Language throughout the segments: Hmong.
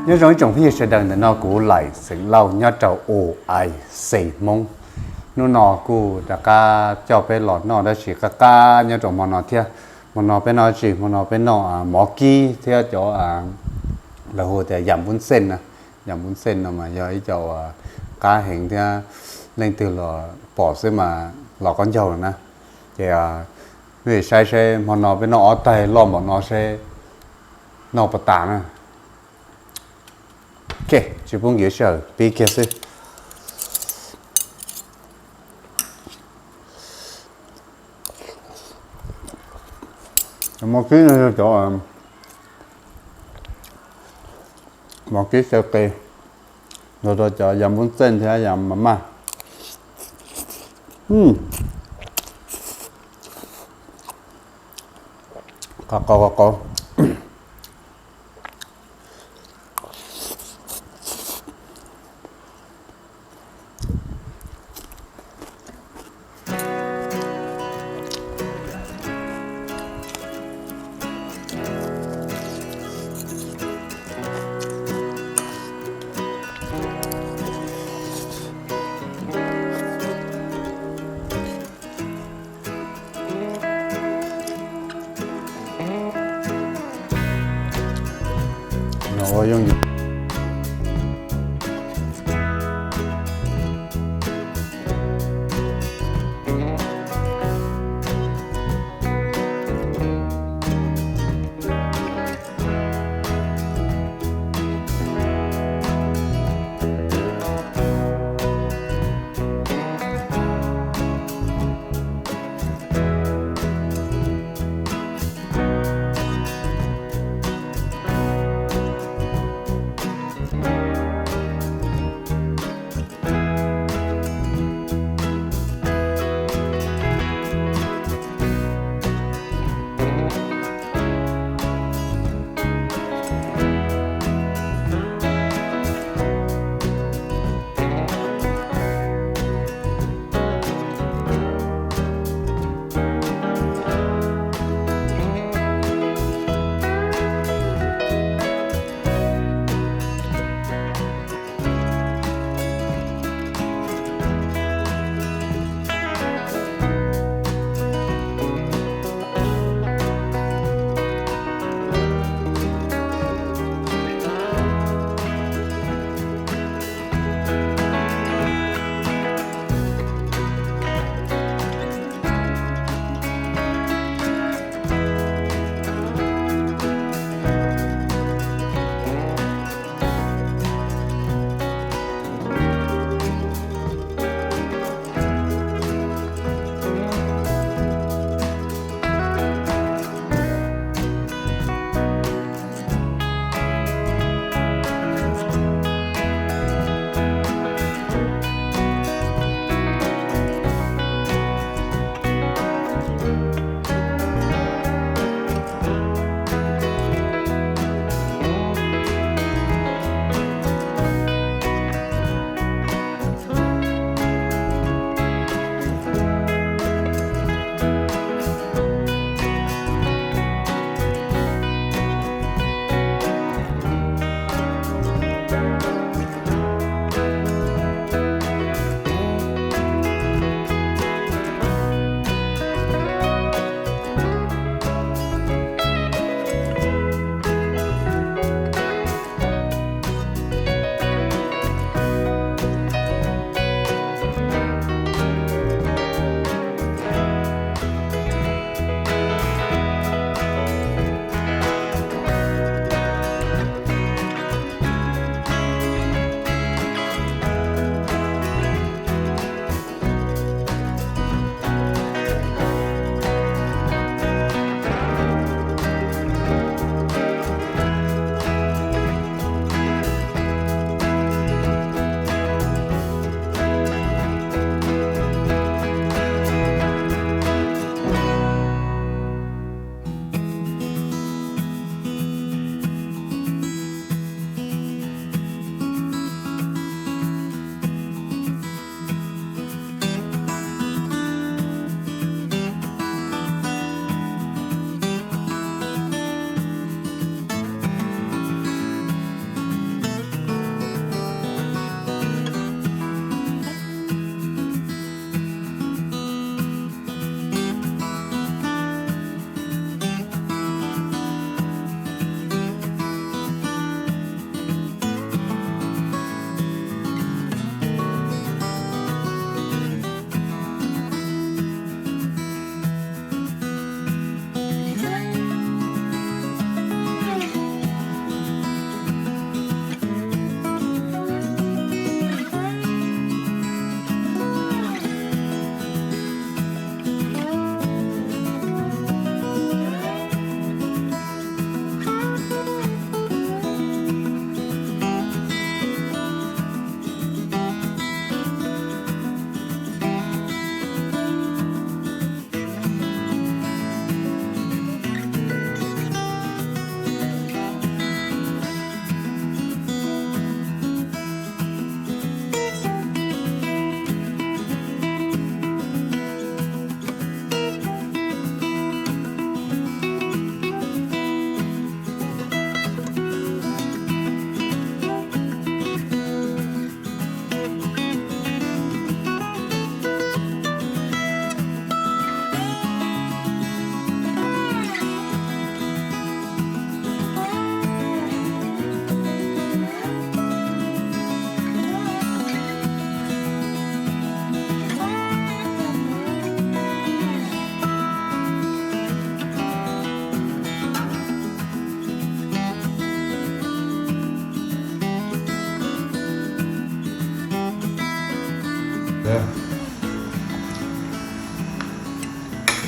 Nyob zoo ib tsoom phooj ywg sawv daws, ntawm no kuv Laim xeem Lauj nyob rau U I C Hmoob. Hnub no kuj rov qab coj peb los noj dab tsi qab qab nyob rau hmo no thiab. Hmo no peb noj dab tsi? Hmo no peb noj mov kib thiab cov lawv hu tias yam npub xej na. Yam npub xej no mas yog ib co qab heev thiab, leej twg los pom xwb mas los qaub ncaug lawm na. Ces nej saib seb hmo no peb noj ob taig loj npaum no seb noj puas tas na. Ok, tsis pub nkim sij hawm, pib kiag xwb. Mov kib no yog cov mov kib xaw qe, los rau cov yam npub xej thiab yam ma maj. Qab qau qab qau.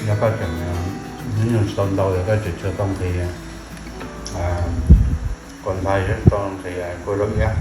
Yog koj tseem hnub nyoog tsis tau ntau, yog koj tseem tsis tau nqhis kua ntxhab, tsis tau nqhis kuj zaub iab.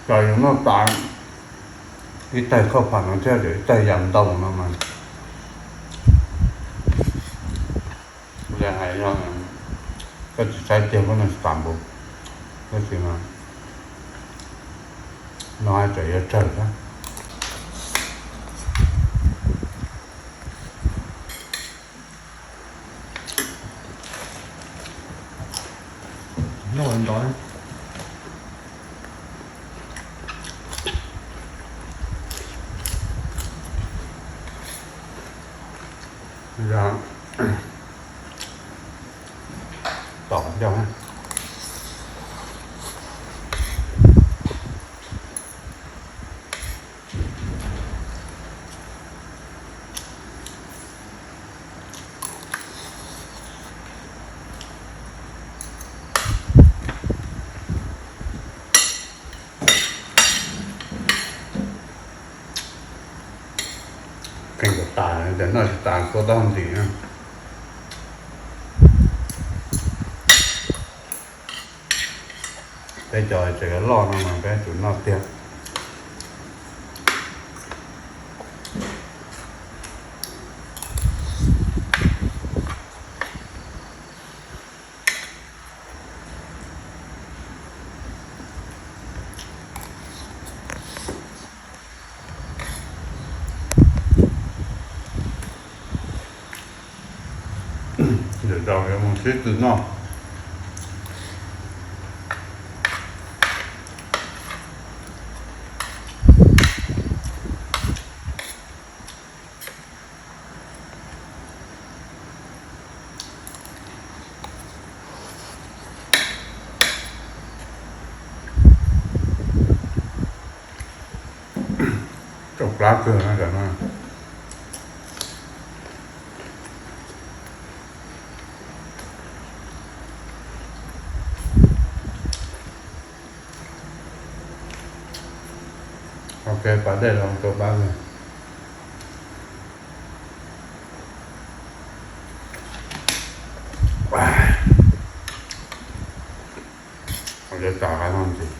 Cov yus noj tas ib tag khaub pham no thiab ib tag yam ntau no mas, kuv hais yog koj tsis saib tiag koj noj tsis tas npaum, tab sis mas noj tseem yuav tsawg thiab. Noj ntau. Yog tom ncauj. Kheej tas, noj tsis tas kua tau ntim. Peb cov tseem loj no mas peb tsum noj tiag. Lwm zaus yuav mus sib tw noj. Tsau plab kawg no. Ok, pas dej los rau pab. Lawv tas qab no ntxiv.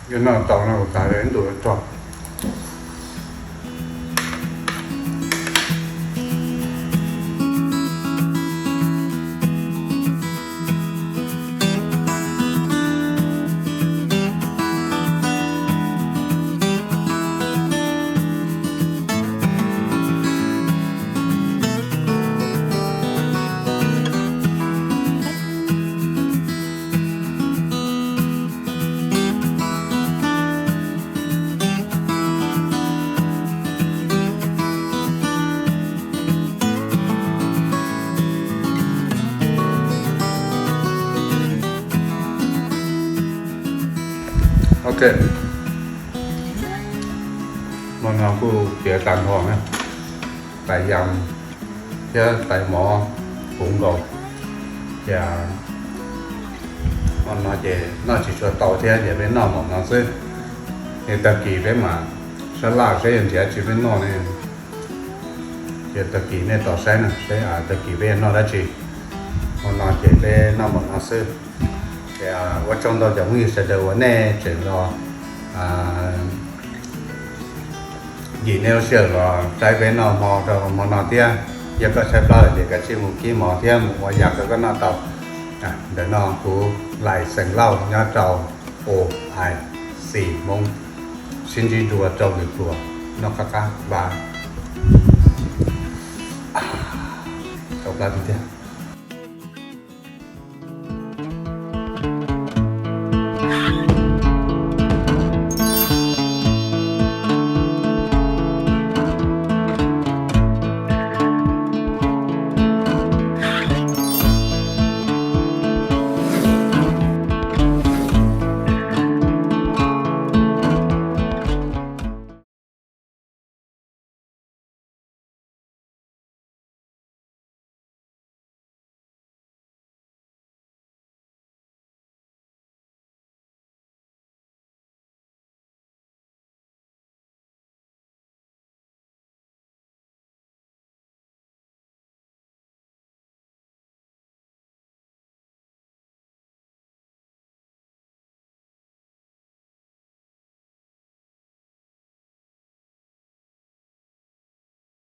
Yog noj tau no kuv tas ib ntus rog. Ok, hmo no kuj piav tag nrho na, tais yas thiab tais mov puv nkaus, ces hmo no ces noj tsis tshua tau thiab ces peb noj npaum no xwb. Es tag kis peb mam sab laj saib yuav nrhiav tsi peb noj ne. Ces tag kis nej tos saib na, saib tag kis peb yuav noj dab tsi. Hmo no ces peb noj npaum no xwb. Ces ua tsaug ntau cov phooj ywg sawv daws uas nej tseem los yim nej lub sij hawm los saib peb noj hmo rau hmo no thiab. Yog koj tshaib plab lawm ces kav tsij mus kib mov thiab mus ua yam rau koj noj tau. Ntawm no kuv Laim Xeem Lauj nyob rau O I C Hmoob, sib ntsib dua rau lwm pluas, noj qab qab, bye. Tshaib plab tiag tiag.